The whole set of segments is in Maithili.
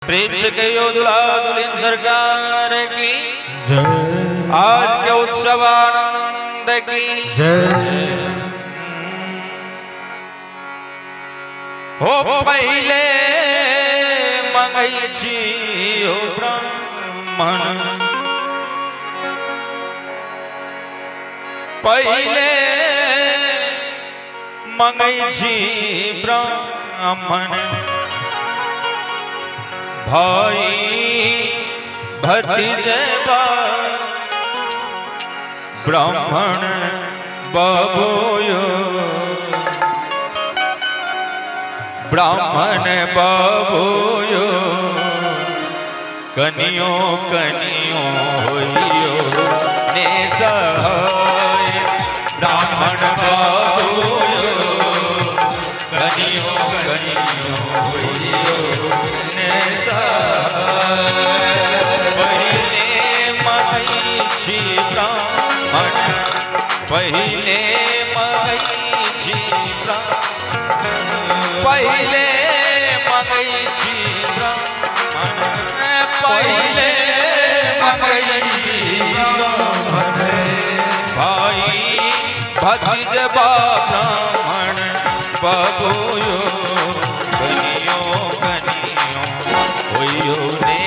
प्रेम से कहियो दुल्हा दुल्हन सरकार की जय। आज के उत्सव आनंद की जय। हो पहले मंगई छी हो ब्राह्मण, पहले मंगई छी ब्राह्मण, भाई भतीजवा ब्राह्मण बाबूयो, ब्राह्मण बाबूयो, कनियो कनियो होइयो ने सहाय, ब्राह्मण बाबूयो, कनियो कनियो होइयो ने सहाय। पहिले मंगई छी ब्राह्मण, पहिले मंगई छी ब्राह्मण, पहिले मंगई छी ब्राह्मण, पहिले मंगई छी ब्राह्मण, भाई भतीजवा ब्राह्मण बाबूयो, कनियो कनियो होइयो ने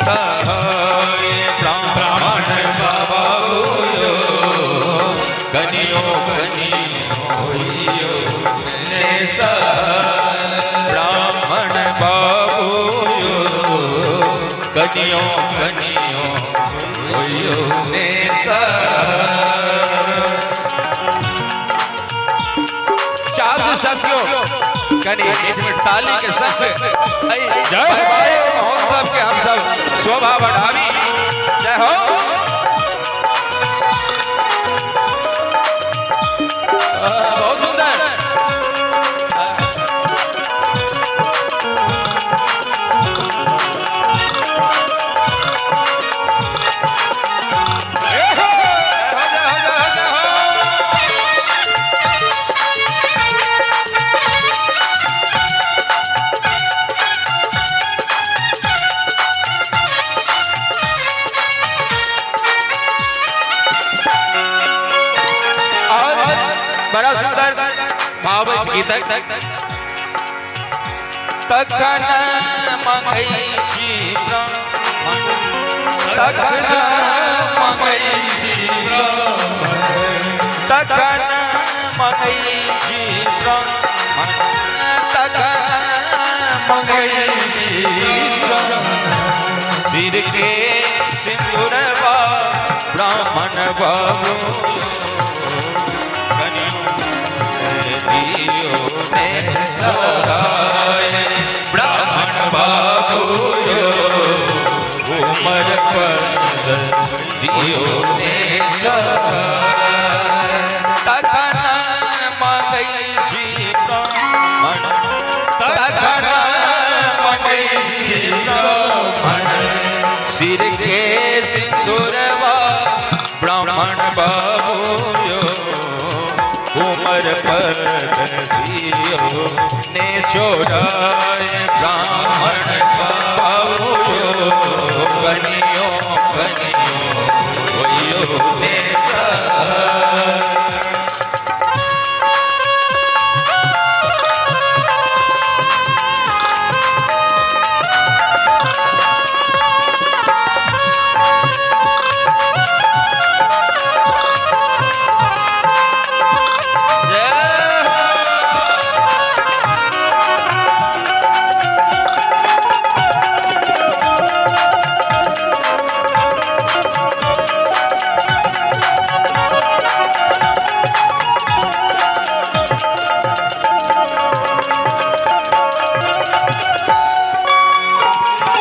सहाय, ब्राह्मण बाबूयो, कनियो कनियो होइयो ने सहाय, ब्राह्मण बाबूयो, कनियो कनियो होइयो ने सहाय। साथियों कनी एक मिनट ताली के संग जय हो महोत्सव के हम सब शोभा बढ़ावी। जय हो। बहुत सुंदर। बड़ा सुंदर भाव गीत। तखन मंगई छी ब्राह्मण, तखन मंगई छी ब्राह्मण, तखन मंगई छी ब्राह्मण, तखन मंगई छी ब्राह्मण, सिर के सिंदूरवा ब्राह्मण बाबू, ने सहाय, ब्राह्मण बाबूयो, उमर पर दियो ने सहाय। तखन मंगई छी ब्राह्मण, तखन मंगई छी ब्राह्मण, सिर के सिंदूरवा ब्राह्मण बाबूयो, उमर पर दियो ने छोड़ाए, ब्राह्मण बाबूयो, कनियो कनियो होइयो ने सहाय।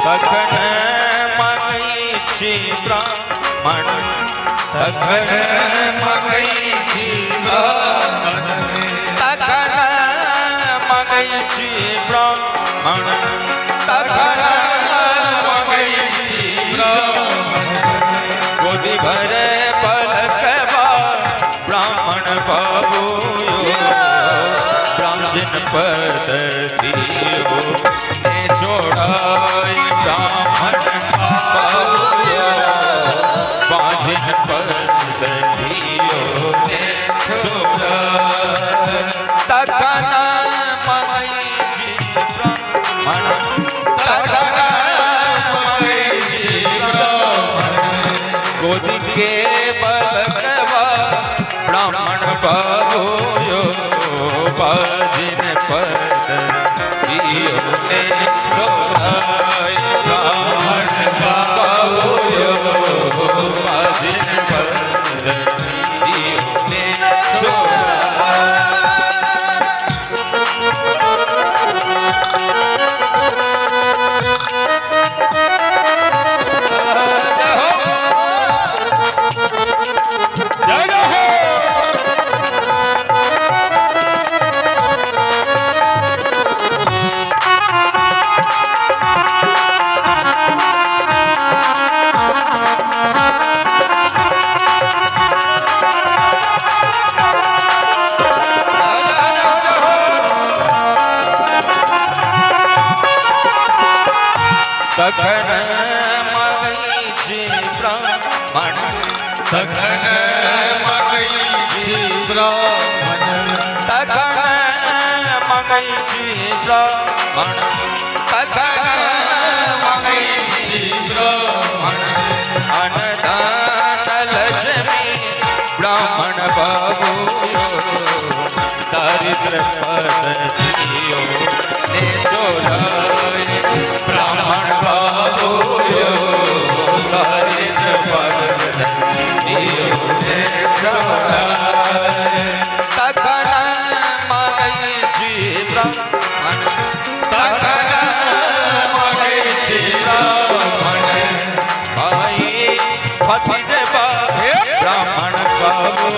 तखन मंगई छी ब्राह्मण, तखन मंगई छी ब्राह्मण, तखन मंगई छी ब्राह्मण, तखन मंगई छी ब्राह्मण, गोदी भरे पलकवा ब्राह्मण बाबूयो, ब्राह्मण पद दियो ने छोड़ाई ब्राह्मण बाबूयो बांझिन पद दियो ने छोड़ाई। तखन मगई जी ब्राह्मण तखन मगई जी ब्राह्मण गोदी के बलकवा ब्राह्मण बाबूयो बांझिन पद दियो ने छोड़ाई ब्राह्मण बाबूयो बांझिन पद दियो ने छोड़ाई। तखन मगई जी ब्राह्मण तखन मगई जी ब्राह्मण तखन मगई जी ब्राह्मण तखन मगई जी ब्राह्मण अनदान लक्ष्मी ब्राह्मण बाबूयो दारिद्र पद दियो ने छोड़ाई ब्राह्मण बाबूयो दारिद्र पद दियो ने छोड़ाई। तखन मगई जी ब्राह्मण तखन मगई जी ब्राह्मण भाई भतीजबा ब्राह्मण बाबू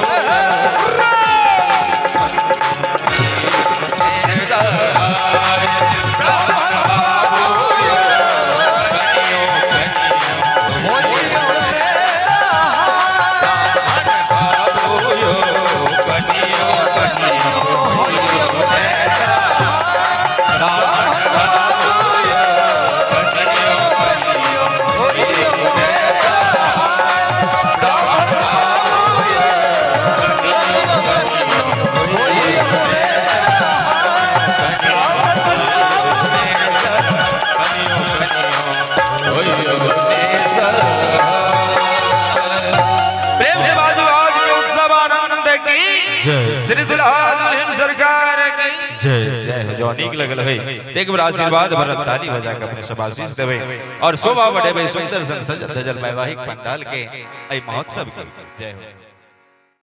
प्रेम से बाजू आज के उत्सव आनंद की श्री दुल्हा दुल्हन सरकार की जय। जय हो। जो नीक लगल है एक बार आशीर्वाद भरत ताली बजा के अपने सब आशीष देवे और शोभा बढ़ेबै सुंदर सन सजल धजल वैवाहिक पंडाल के एहि महोत्सव की जय हो।